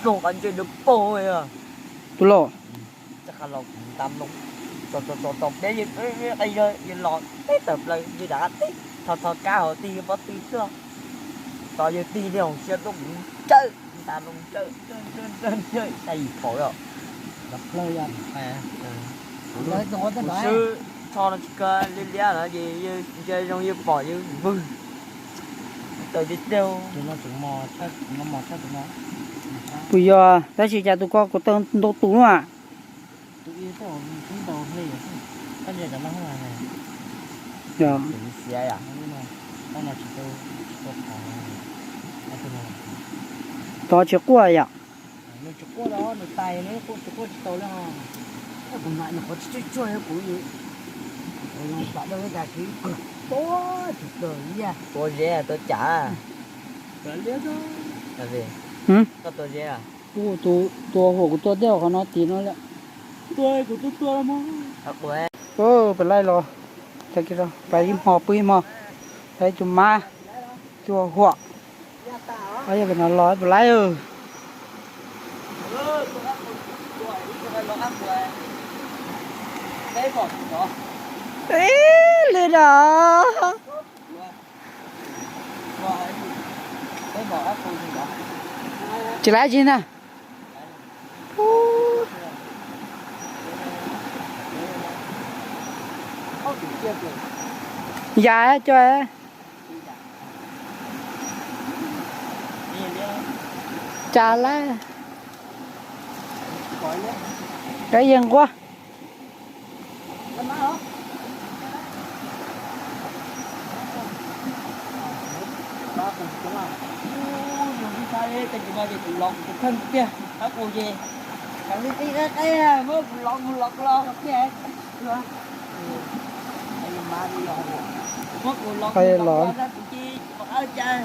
Pluag qhov ntsej nws pog. Tus lauj. Txoj qab los kuv nta mloog, txog txog txog txog peb yawg, yawg los teb tawm plaws, yawg rov qab teb, tho tho kab hauv tig pob tw tuaj, txog yawg tig li hauv siab tuaj kuv ntsawj, nta mloog ntsawj ntsawj ntsawj ntsawj, xya yim phaum os. Kuv swb tsho no tsis kawg liab liab no ces yawg ntsia zoo yawg pom yawg vwg tawm tiag tiag. Puas yog, tab sis cas tus ko kuv tau ntau tus na. Tod tsis quaj yom. Tua zeb tua cas? Koj tua zeb? Tua huam kuv tua tej qhov no tim no lawm. Peb laij los, peb ib hmo pw ib hmo, peb tus mab tua huam. Yog no los peb laij. Ib li no. Tsis laij tsis na. Yam cov cas lawm. Kab yeej nquab. Muab kuv los, muab kuv los, kuv tsis pom qab cas.